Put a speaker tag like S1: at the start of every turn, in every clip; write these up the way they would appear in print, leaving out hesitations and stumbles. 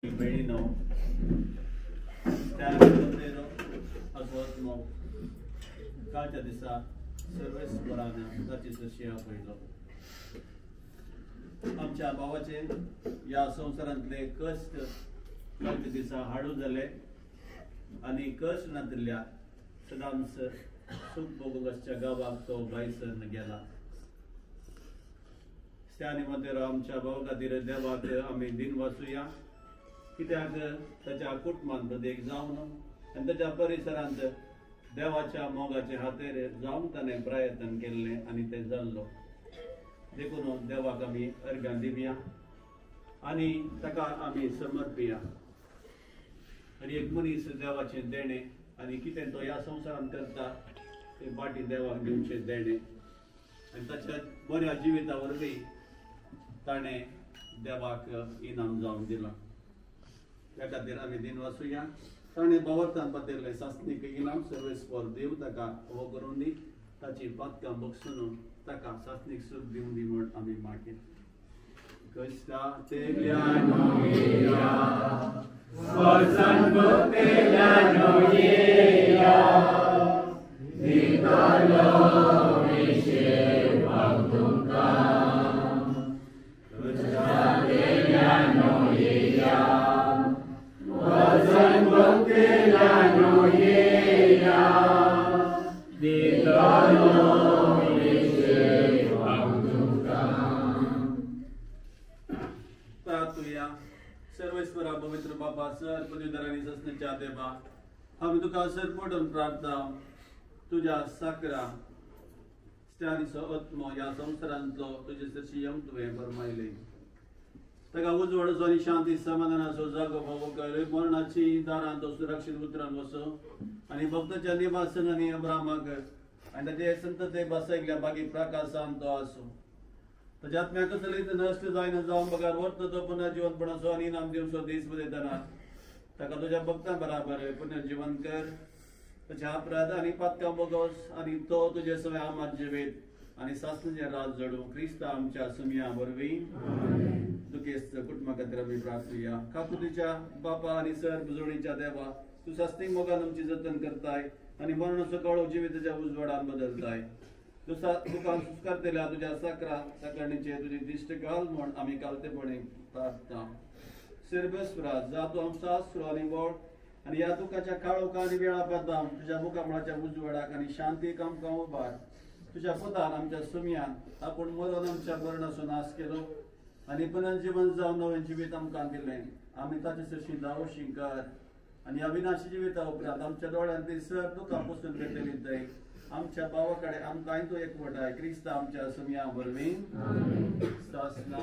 S1: भयणीनो, स्टॅनी मोंतेरो हाचो आत्मो कालच्या दिसा सर्वेस्परान ताची सरशी आपयलो. आमच्या भावाचे ह्या संवसारांतले कश्ट कालच्या दिसा हाडू जाले आनी कश्ट नातिल्ल्या सदांच सूख भोगूंक आसच्या गांवाक तो भायसर गेला. स्टॅनी मोंतेरो आमच्या भावा खातीर देवाक आमी दिन वाचुया, कित्याक ताच्या कुटुंबान प्रदेक जावन आनी ताच्या परिसरांत देवाच्या मोगाचे हातेर जावन ताणें प्रयत्न केल्लें आनी तें जाल्लो. देखून देवाक आमी अर्घां दिवया आनी ताका आमी समर्पिया. आनी एक मनीस देवाचें देणें आनी कितें तो ह्या संवसारांत करता तें फाटीं देवाक दिवचें देणें आनी ताच्या बऱ्या जिविता वरवीं ताणें देवाक इनाम जावन दिलां. त्या खातीर आमी दिन वाचुया. ताणें भावार्थान पातिल्लें सासणीक इनाम सर्वेस्पर देव ताका हो करून दी, ताची पातकां बक्षून ताका सासणीक सूख दिवन दी म्हूण आमी मागीर. सर्वेश्वरा पवित्र बाबा सर पदवीधरांनी ससनेच्या देवा, आमी तुका सर पडून प्रार्थना तुज्या साकरा स्टॅनीचो आत्मो ह्या संवसारांतलो तुजे सरशी यम तुवें फरमायलें. ताका उजवाडाचो आनी शांती समाधानाचो जागो फावो कर, मरणाची दारां तो सुरक्षीत उतरान वचो आनी भक्ताच्या निवासन आनी अब्रामाक आनी ताचे संतते बसयल्ल्या बागी प्रकाशान तो आसूं. ताच्या आत्म्याक कसलेच नश्ट जायना जावन बगर वर्त तो पुनर्जिवनपणाचो आनी इनाम दिवचो दीस बदयतना ताका तुज्या भक्तां बराबर पुनर्जिवन कर. ताच्या अपराध आनी पातकां बोगोस आनी तो तुजे सवय आमात जिवेत आनी सासणाचें राज जोडूं क्रिस्ता आमच्या सुमया वरवीं. दुखेस्त कुटुंबा खातीर आमी प्रार्थुया. काकुतीच्या बापा आनी सर बुजवणीच्या देवा, तूं सासणीक मोगान आमची जतन करताय आनी मरणाचो काळो जिविताच्या उजवाडान बदलताय. तुका सुस्कारतल्या तुज्या साकरा साकरणीचे तुजी दिश्ट घाल म्हूण आमी कालतेपणी प्रार्थना. सर्वेस्परा जा तूं आमचो आसरो आनी वळ आनी ह्या दुखाच्या काळोखा आनी वेळा पदाम तुज्या मुखामळाच्या उजवाडाक आनी शांतीक आमकां उबार. तुज्या पुतान आमच्या सुमयान आपूण मरून आमच्या मरणाचो नाश केलो आनी पुनर्जीवन जावन नवें जिवीत आमकां दिलें. आमी ताचे सरशी धांवशी कर आनी अविनाशी जिविता उपरांत आमच्या दोळ्यांत ती सर दुखां पसून पेटली थंय आमच्या भावा कडेन आमकांय तो एकवटाय क्रिस्ता आमच्या सुमया वरवीं. सासणा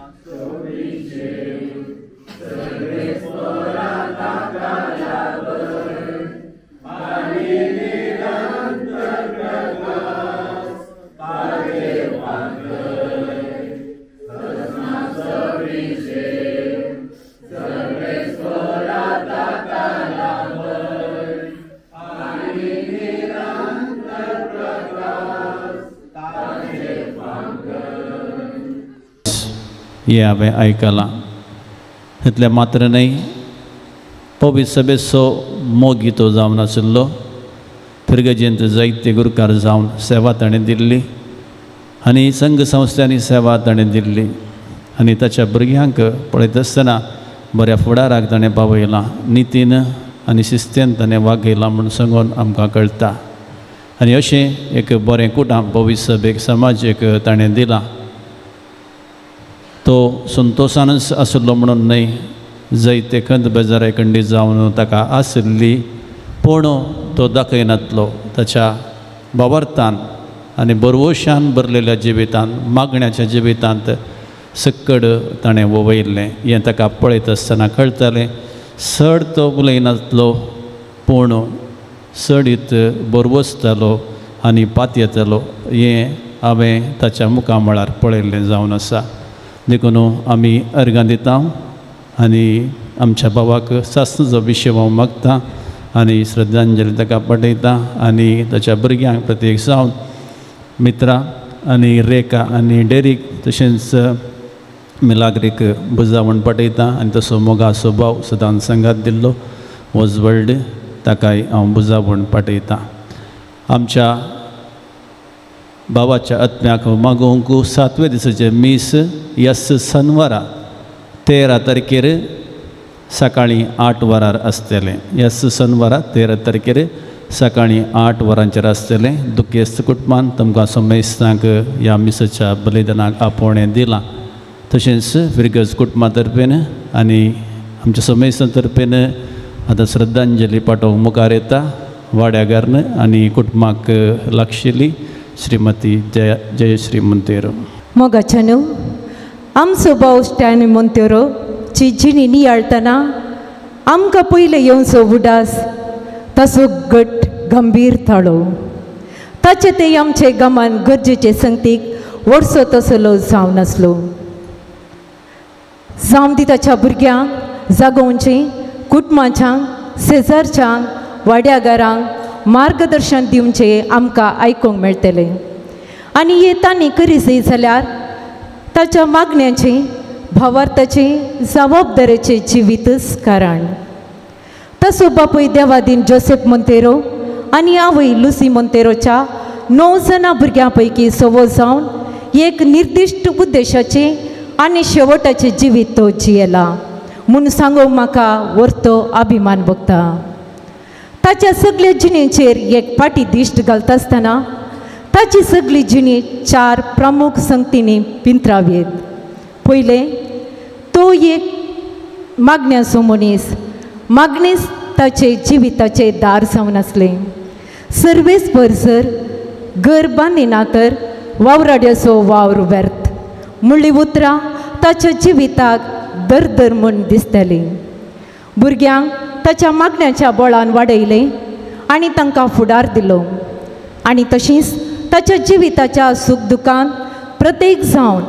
S1: हें हांवें आयकलां. तितलें मात्र न्हय, पवित्र सभेचो मोगी तो जावन आशिल्लो. फिरगजेंत जायते गुरकार जावन सेवा ताणें दिल्ली आनी संघ संस्थांनी सेवा ताणें दिल्ली आनी ताच्या भुरग्यांक पळयत आसतना बऱ्या फुडाराक ताणें पावयलां, नितीन आनी शिस्तेन ताणें वागयलां म्हूण सांगून आमकां कळटा. आनी अशें एक बरें कुटाम पवित्र सभेक समाजेक ताणें दिलां. तो संतोशानच आशिल्लो म्हणून न्हय, जायते खंत बेजाराय खंडीत जावन ताका आशिल्ली, पूण तो दाखयनातलो. ताच्या भावार्थान आनी बरवशान भरलेल्या जिवितांत, मागण्याच्या जिवितांत सक्कड ताणें ववयल्लें. हें ताका पळयत आसतना कळटालें. चड तो उलयनातलो, पूण चडीत बरवसतालो आनी पातयेतालो. हें हांवें ताच्या मुखामळार पळयल्लें जावन आसा. देखून आमी अर्गां दिता आनी आमच्या भावाक सासणाचो विशय हांव मागता आनी श्रद्धांजली ताका पाठयता आनी ताच्या भुरग्यांक प्रत्येक जावन मित्रा आनी रेखा आनी डेरीक तशेंच मिलाग्रीक बुजावण पटयता आनी तसो मोगाचो भाव सदांच संगात दिल्लो वजवर्ड ताकाय हांव बुजावण पाठयतां. आमच्या भावाच्या आत्म्याक मागोवंक सातवे दिसाचें मीस यस सनवारा 13 तारखेर सकाळीं 8 वरार आसतलें. यस सनवारा 13 तारखेर सकाळीं 8 वरांचेर आसतलें. दुखेस्त कुटुंबान तुमकां समेस्तांक ह्या मिसाच्या बलिदानाक आपोवणें दिलां. तशेंच फिरगज कुटुंबा तर्फेन आनी आमच्या समेस्तां तर्फेन आतां श्रद्धांजली पाठोवंक मुखार येता वाड्यागारन आनी कुटुंबाक लागशिल्ली श्रीमती जयश्री मोंतेरो.
S2: मोगाच्या न्हू आमचो भाव स्टॅनी मोंतेरो ची जिणी नियाळतना आमकां पयलें येवचो उडास ताचो गट गंभीर थाळो ताचे ते आमचे गामान गरजेचे संगतीक वर्सो तसलो जावन नासलो. जावं दी ताच्या भुरग्यांक जागोवचें कुटुंबाच्यांक शेजारच्यांक वाड्यागारांक मार्गदर्शन दिवचें आमकां आयकूंक मेळटलें. आनी हे तांणी करी जाय जाल्यार ताच्या मागण्याचें भावार्थाचें जबाबदारेचें जिवीतच कारण. तसो बापूय देवादीन जोसेफ मोंतेरो आनी आवय लुसी मोंतेरोच्या 9 जाणां भुरग्यां पैकी सवो जावन एक निर्दिश्ट उद्देशाचें आनी शेवटाचें जिवीत तो जियेला म्हूण सांगूंक म्हाका व्हरतो अभिमान भोगता. ताच्या सगल्या जिणेचेर एक फाटी दिश्ट घालता आसतना ताची सगळी जिणी 4 प्रमुख संगतींनी पिंत्रावयेत. पयलें, तो एक मागण्याचो मनीस. मागणेच ताचे जिविताचे दार जावन आसलें. सर्वेस परसर घर बांदिना तर वावराड्याचो वावर व्यर्थ म्हणली उतरां ताच्या जिविताक दरदर म्हूण दिसतालीं. भुरग्यांक ताच्या मागण्याच्या बळान वाडयलें आनी तांकां फुडार दिलो. आनी तशींच ताच्या जिविताच्या सूख दुखान प्रत्येक जावन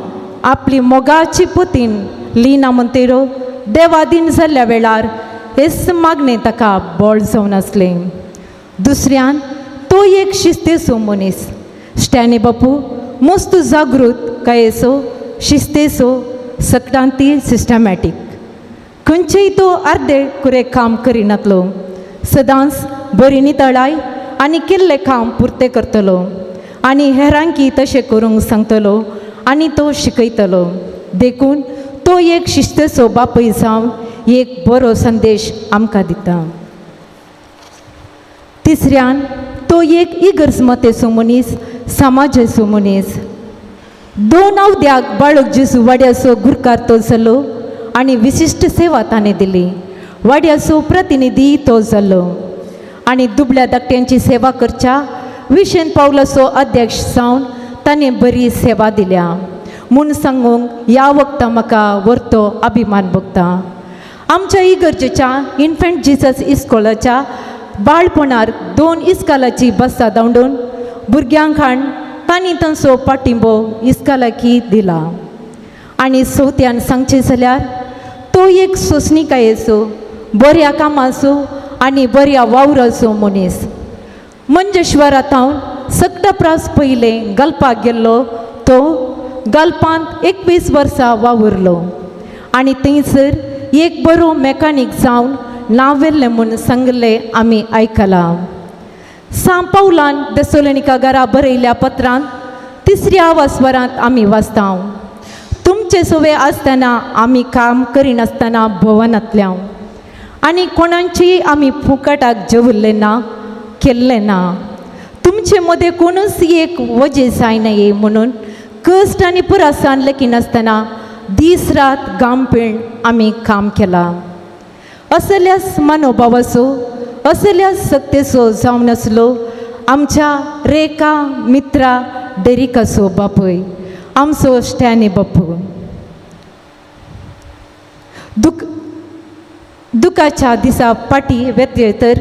S2: आपली मोगाची पतीन लिना मोंतेरो देवादीन जाल्ल्या वेळार हेच मागणें ताका बळ जावन आसलें. दुसऱ्यान तो एक शिस्तेचो मनीस. स्टॅनी बापू मस्त जागृत कायेचो शिस्तेचो सक्रांती सिस्टमॅटीक. खंयचेय तो अर्दे कुरे काम करिनातलो. सदांच बरी नितळाय आनी केल्लें काम पुरतें करतलो आनी हेरांकी तशें करूंक सांगतलो आनी तो शिकयतलो. देखून तो एक शिस्तेचो बापूय जावन एक बरो संदेश आमकां दिता. तिसऱ्यान तो एक इगर्जमतेचो मनीस, समाजाचो मनीस. 2 अवद्याक बाळक जेजू वाड्याचो गुरकार तो जालो आनी विशिश्ट सेवा ताणें दिली. वाड्याचो प्रतिनिधी तो जालो आनी दुबळ्या धाकट्यांची सेवा करच्या विशेन पावलाचो अध्यक्ष जावन ताणें बरी सेवा दिल्या म्हूण सांगूंक ह्या वखदां म्हाका व्हरतो अभिमान भोगता. आमच्या इगर्जेच्या इन्फंट जिसस इस्कोलाच्या बाळपणार 2 इस्कालाची बसां धांवडून भुरग्यांक हाडून तांणी तांचो पाठिंबो इस्कालाकी दिला. आनी चवथ्यान सांगचें जाल्यार तो एक सोंसणिकायेचो बऱ्या कामाचो आनी बऱ्या वावराचो मनीस. मंजेश्वरा सगळ्या प्रास पयलें गल्पाक गेल्लो तो गल्पांत 21 वर्सां वावुरलो आनी थंयसर एक बरो मेकानीक जावन नांव व्हेल्लें म्हूण सांगलें आमी आयकलां. सां पावलान देसोलनिका घरा बरयल्ल्या पत्रांत तिसऱ्या वासवरांत आमी वाचता, तुमचे सोवे आसतना आमी काम करिनासतना भोवनांतल्या आनी कोणाचीय आमी फुकटाक जेवल्लें ना केल्लें ना. तुमचे मदें कोणूच एक वजें जायना म्हणून कश्ट आनी पुरासान लेखिनासतना दीस रात गांवपीण आमी काम केलां. असल्याच मनोभावाचो असल्याच सक्तेचो जावन आसलो आमच्या रेखा मित्रा डेरिकाचो बापूय आमचो स्टॅनी बापू. दुखाच्या दिसा फाटी वेतले तर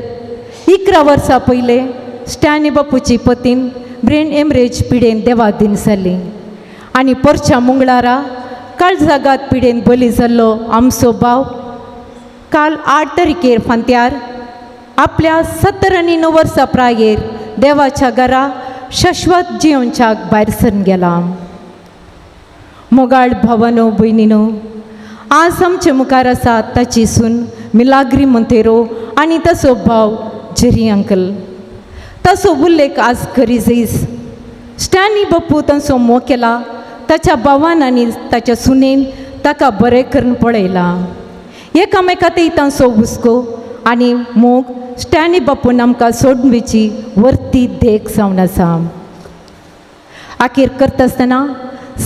S2: 11 वर्सां पयलें स्टॅनी बापूची पतीन ब्रेन एमरेज पिडेन देवादीन जाली आनी परच्या मंगळारा काळजागात पिडेन बली जाल्लो आमचो भाव काल 8 तारखेर फांत्यार आपल्या 79 वर्सां प्रायेर देवाच्या घरा शाश्वत जिवनच्याक भायर सरून गेला. मोगाळ भावानो भयणीनो, आज आमचे मुखार आसा ताची सून मिलाग्री मोंतेरो आनी ताचो भाव जेरी अंकल. ताचो उल्लेख आज करी जायस. स्टॅनी बाप्पू तांचो मोग केला, ताच्या भावान आनी ताच्या सुनेन ताका बरें करून पळयला. एकामेका ते तांचो हुस्को आनी मोग स्टॅनी बाप्पून आमकां सोडणेची वर्ती देख जावन आसा. आखीर करता आसतना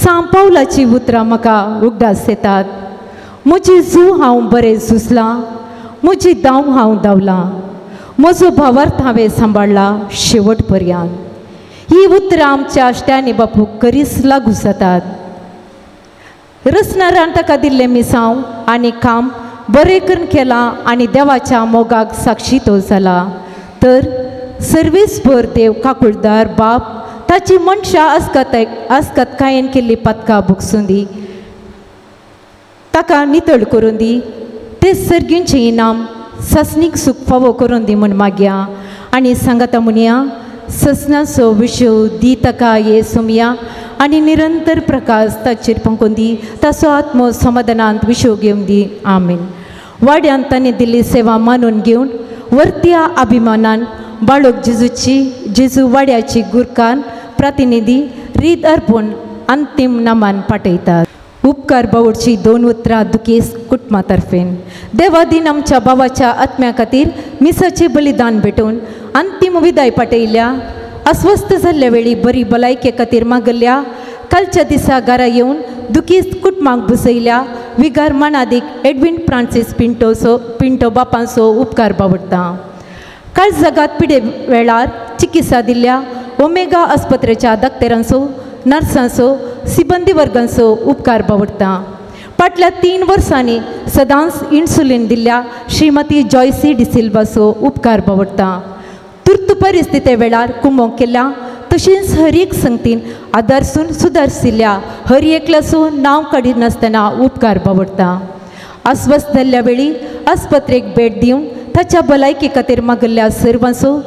S2: सांव पावलाची उतरां म्हाका उगडास येतात. म्हजी जू हांव बरें झुजलां, म्हजी धांव हांव धांवलां, म्हजो भावार्थ हांवें सांबाळ्ळा शेवट पर्यंत. ही उतरां आमच्या स्टॅनी बापूक करीच लागू जातात. रचणारान ताका दिल्लें मिसांव आनी काम बरें करून केलां आनी देवाच्या मोगाक साक्षी तो जाला. तर सर्वीसभर देव काकुळदार बाप ताची मनशां आस्कतकायेन केल्ली पातकां भोगसून दी, ताका नितळ करून दी, ते सर्गींचें इनाम सासणीक सूख फावो करून दी म्हूण मागया. आनी सांगाता म्हणया, ससनाचो विशव दी ताका ये सोमया आनी निरंतर प्रकाश ताचेर पंकोवन दी, ताचो आत्मो समाधानांत विशव घेवन दी. आमीन. वाड्यांत ताणें दिल्ली सेवा मानून घेवन वर्त्या अभिमानान बाळक जेजूची जेजू वाड्याची गुरकान प्रतिनिधी रीत अर्पून अंतीम नामान पाठयतात. उपकार बावडची दोन उतरां दुखेस कुटुंबा तर्फेन. देवादीन आमच्या भावाच्या आत्म्या खातीर मिसाचें बलिदान भेटोवन अंतीम विदाय पाठयल्या. अस्वस्थ जाल्ल्या वेळी बरी भलायके खातीर मागल्या. कालच्या दिसा घरा येवन दुखेस्त कुटुंबाक बसयल्या. विगार मानादीक एडविन फ्रांसीस पिंटोचो पिंटो बापांचो उपकार बावडटा. काल जगात पिडे वेळार चिकित्सा दिल्ल्या ओमेगा आस्पत्रेच्या दाक्तेरांचो, नर्सांचो, सिबंदी वर्गांचो उपकार बावडटा. फाटल्या 3 वर्सांनी सदांच इन्सुलीन दिल्ल्या श्रीमती जॉयसी डिसिल्वाचो उपकार बावडटा. तुर्त परिस्थिती वेळार कुमोक केल्या तशेंच हर एक संगतीन आदारसून सुदारशिल्ल्या हर एकल्याचो नांव काडिनासतना उपकार बावडटा. अस्वस्थ जाल्ल्या वेळी आस्पत्रेक भेट दिवन ताच्या भलायके खातीर मागल्ल्या सर्वांचो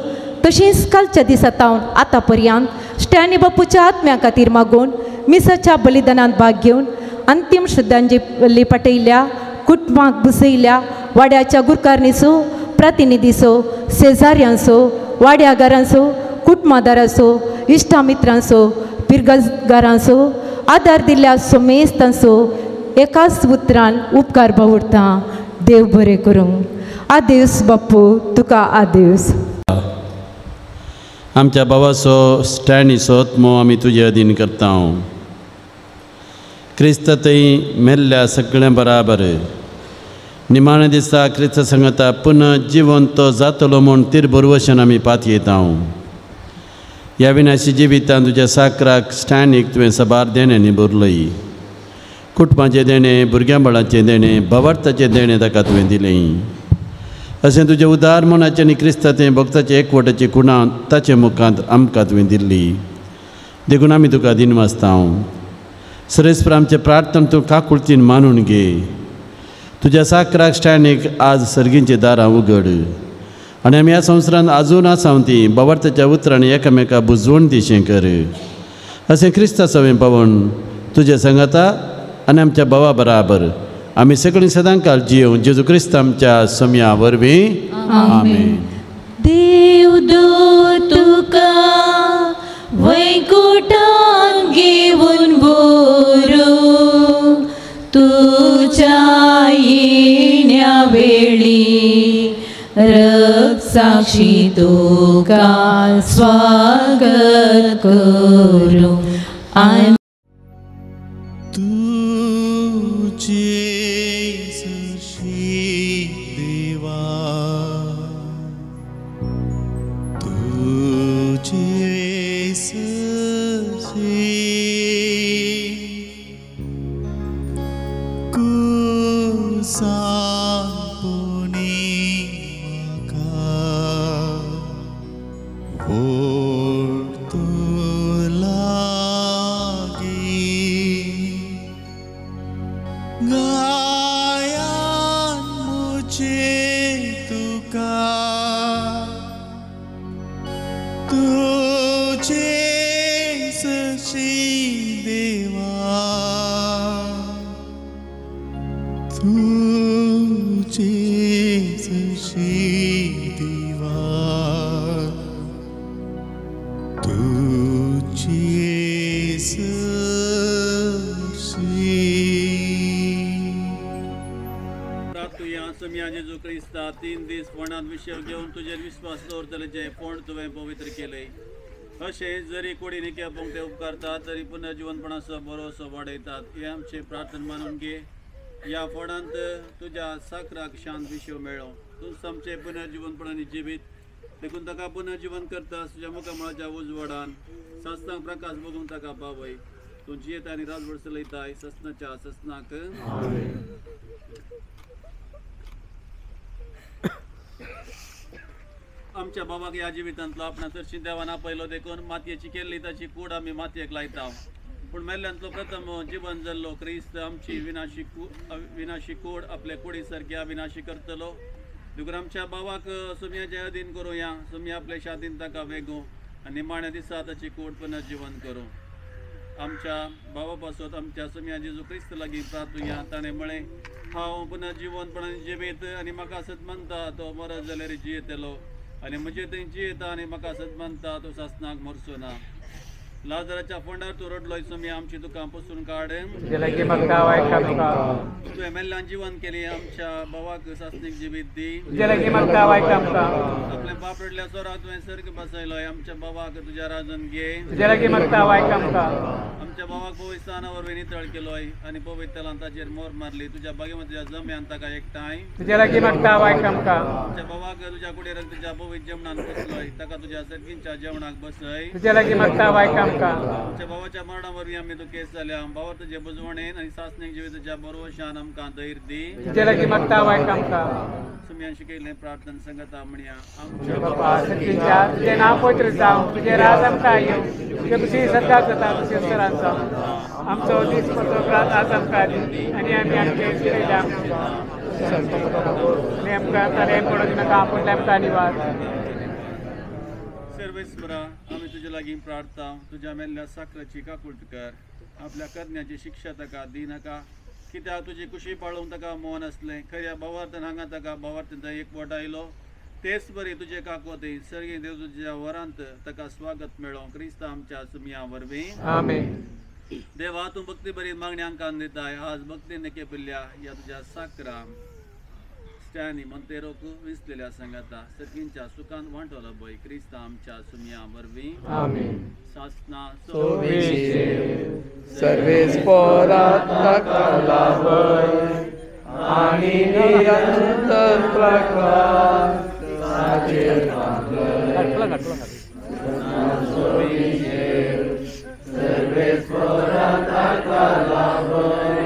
S2: तशेंच कालच्या दिसा तावन आतां पर्यंत स्टॅनी बापूच्या आत्म्या खातीर मागून मिसाच्या बलिदानांत भाग घेवन अंतीम श्रद्धांजली पाठयल्या. कुटुंबाक बसयल्या. वाड्याच्या गुरकारणीचो, प्रतिनिधीचो, शेजाऱ्यांचो, वाड्यागारांचो, कुटुंबादारांचो, इश्टा मित्रांचो, पिरगजगारांचो आदार दिल्ल्या सोमेस्तांचो एकाच उतरान उपकार बावडटा. देव बरें करूं. आदेस बाप्पू, तुका आदेस.
S1: आमच्या भावाचो स्टॅनीचो आत्मो आमी तुजे अधीन करता. क्रिस्त थंय मेल्ल्या सगळें बराबर निमाण्या दिसा क्रिस्त संगता पुनः जिवंत जातलो म्हूण तिरबरवशन आमी पातयेता. ह्या विनाशी जिवितान तुज्या साकराक स्टॅनीक तुवें साबार देण्यांनी भरलय. कुटुंबाचें देणें, भुरग्यां बाळाचें देणें, भावार्थाचें देणें ताका तुवें दिलें. अशें तुजें उदार मनाचें आनी क्रिस्ताचें भक्ताचें एकवटाची खुणां ताचे मुखांत आमकां तुवें दिल्ली. देखून आमी तुका दिनवासता. सरेस्पर आमचें प्रार्थना तूं काकुळतीन मानून घे. तुज्या साकराक स्टॅनीक आज सर्गींची दारां उगड आनी आमी ह्या संवसारांत आजून आसा ती भावार्थाच्या उतरांनी एकामेका बुजवण दिशें कर. अशें क्रिस्ता सवें पावोवन तुज्या सांगाता आनी आमच्या भावा बराबर आमी सगळीं सदांकाल जियों जेजू क्रिस्त आमच्या सम्या वरवीं. आमेन.
S3: देव दो तुका वैकुटान घेवन बोरो तुज्या येण्या वेळी रक्साक्षी तुका स्वागत करूं.
S4: तुझे सशी देवा।
S1: आमच्या सोमया जेजू क्रिस्ता 3 दीस फोंडांत विशेव घेवन तुजेर विस्वास दवरतले जे फोंड तुवें पवित्र केले अशें जरी कुडीन एके ते उपकारतात तरी पुनर्जिवनपणाचो बरोसो वाडयतात हे आमचे प्रार्थना मानून घे. ह्या फोंडांत तुज्या साकराक शांत विशेव मेळ्ळो. तूं आमचें पुनर्जिवनपणांनी जिवीत देखून ताका पुनर्जिवन करता तुज्या मुखामळाच्या उजवाडान सस्नाक प्रकाश बघून ताका पावय. तूं जियेता आनी राजवट चलयताय सस्नाच्या सस्नाक. आमच्या बाबाक ह्या जिवितांतलो आपणा चडशी देवान आपयलो देखून मातयेची केल्ली ताची कूड आमी मातयेक लायता. पूण मेल्ल्यांतलो प्रथम जिवन जाल्लो क्रिस्त आमची विनाशी कूड आपले कुडी सारकी अविनाशी करतलो. देखून आमच्या बाबाक सुमयाचे अधीन करुया. सुमया आपले शादीन ताका वेगू आनी निमाण्या दिसा ताची कूड पुनर्जिवन करूं. आमच्या बाबा पासत आमच्या सुमया जेजू क्रिस्त लागीं प्रार्थुया. ताणें म्हळें हांव पुनर्जिवनपणान जिवीत आनी म्हाका सत मानता तो मरत जाल्यार जियेतलो आनी म्हजे थंय जियेता आनी म्हाका सत मानता तो सासनाक मरचो ना. लाजराच्या फोंडार तूं रडलोय सुमया आमची दुकां पुसून काड. तुवें मेल्ल्यान जिवन केली आमच्या बाबाक सासणीक जिवीत दी. आपल्या बाप रडल्या सोराक तुवें सर्ग बसयलोय आमच्या बाबाक तुज्या राजन घे. आमच्या बाबाक पवित्र स्थाना वरवीं नितळ केलोय आनी पवित्र तेलान ताचेर मोर मारली. तुज्या बागेमध्ये तुज्या जम्यान ताका एकठांय. आमच्या बाबाक तुज्या कुडीर तुज्या पवित्र जेवणान बसलोय ताका तुज्या सर्गींच्या जेवणाक बसय. आमच्या बाबाच्या मरणा वरवीं आमी दुखेस्त जाल्या. बाबा तुजे बुजवणेन आनी सासणीक जिविताच्या बरोवशान आमकां धैर्य दी. सुमयान शिकयलें प्रार्थना संगता म्हणया.
S4: आमच्या बापा सर्गीच्या तुजें नांव पवित्र जावं, तुजें राज आमकां येवं, तुजें खुशी सरकार जाता तशें सरान जावं. आमचो दीस पडचो प्रात आज आमकां दी आनी आमी आमचे शिरयले आनी आमकां ताणें पडूंक नाका आपुणलें आमकां निवार.
S1: सर्वेस्परा आमी तुजे लागीं प्रार्थता. तुज्या मेल्ल्या साकराची काकूट कर. आपल्या करण्याची शिक्षा ताका दी नाका कित्याक तुजी कुशी पाळोवंक ताका मन आसलें. खऱ्या भावार्थान हांगा ताका भावार्थान एक बोट आयलो तेच बरी तुजे काकोती सर्गी देव तुज्या वरांत ताका स्वागत मेळो. क्रिस्त आमच्या सुमया वरवीं.
S4: आमेन.
S1: देवा तूं भक्ती बरी मागण्यांक कान दिताय. आज भक्तीन केपिल्ल्या ह्या तुज्या साकरा स्टॅनी मंतेरोक विसलेल्या सांगाता सर्गींच्या सुखान वांटोलो बय. क्रिस्त आमच्या सुमया वरवीं.
S4: आमेन.
S1: सासना
S5: सर्वेस्पोरात ताका लाभय आनी निरंतर प्रकाश ताचेर पातळय. सर्वेस्पोरात ताका लाभय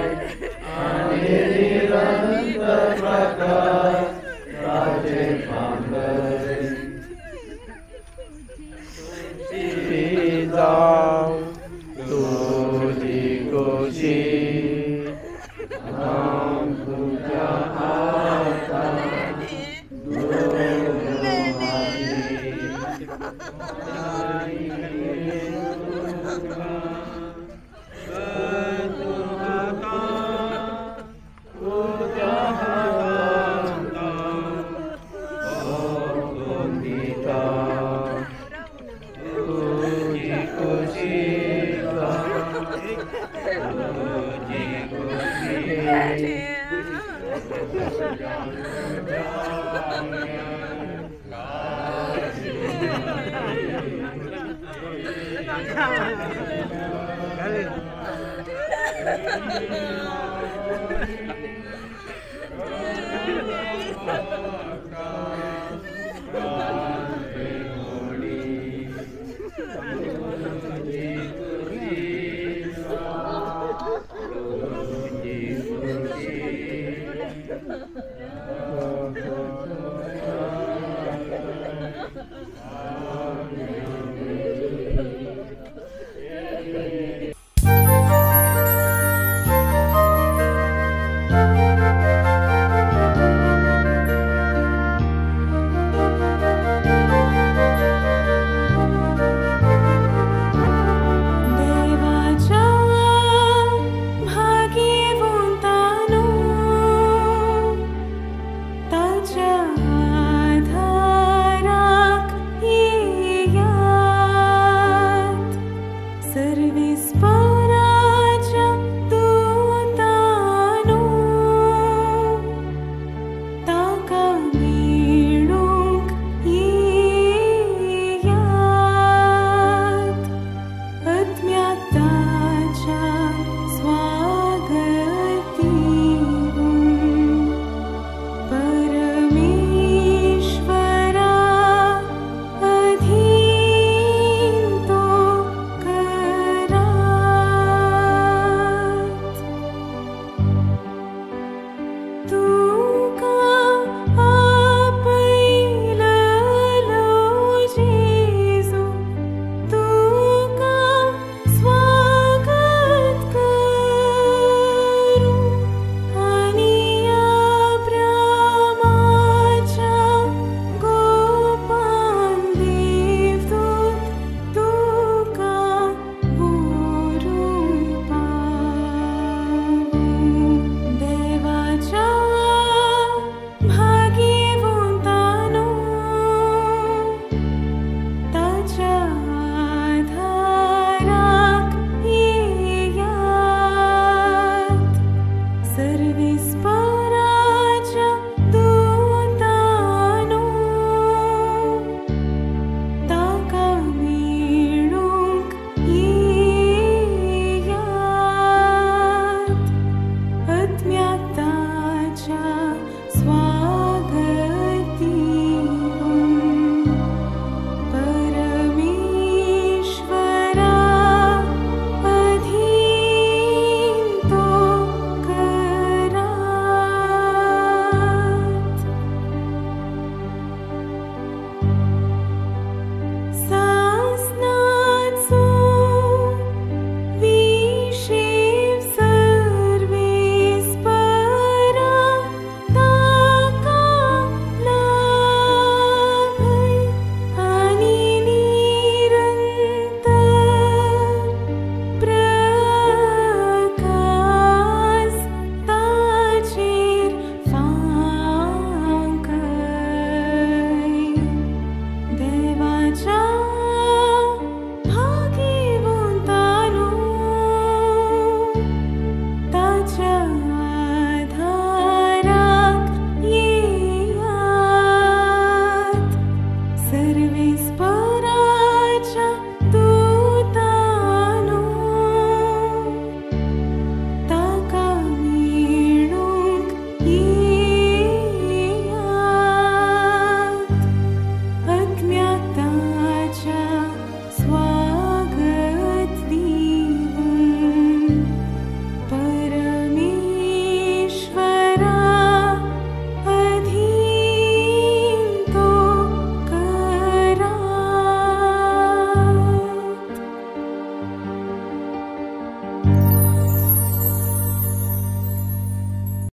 S5: आनी निरंतर प्रकाश ताचेर पातळय. जावं तुजी खोशी हांव तुज्या हातांत तुज्या हातांत दिता तुजी खोशी तुजी खोशी.